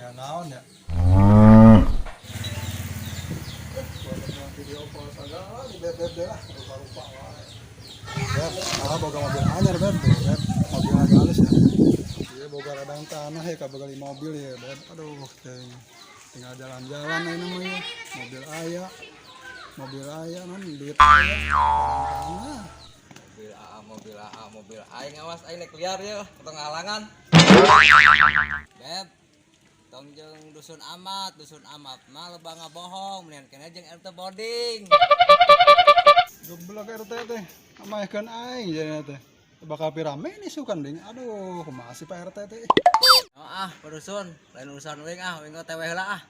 Aya naon ya? Gua video call sagala di beb beb lah, rupa-rupa wae. Beb, ah, boga mobil anyar, Beb, tuh, Beb. Mobil lagi halus ya. Iya, boga ladang tanah ya, kabeuli mobil ya, Beb. Aduh, teh. Tinggal jalan-jalan aja namanya. Mobil aya. Mobil aya non duit aya. Ladang tanah. Mobil AA, mobil AA, mobil aing, awas aing nek liar ya, potong halangan. Beb, tong jeung dusun amat, dusun amat mah loba ngabohong, mendingan keneh jeung RT boarding. Goblok RT teh. Amaehkeun aing jadinya teh. Bakal pirame nih sukan ding. Aduh, kumaha sih Pak RT teh? Oh ah, Pak Dusun, lain urusan wing ah, wing teh heula ah.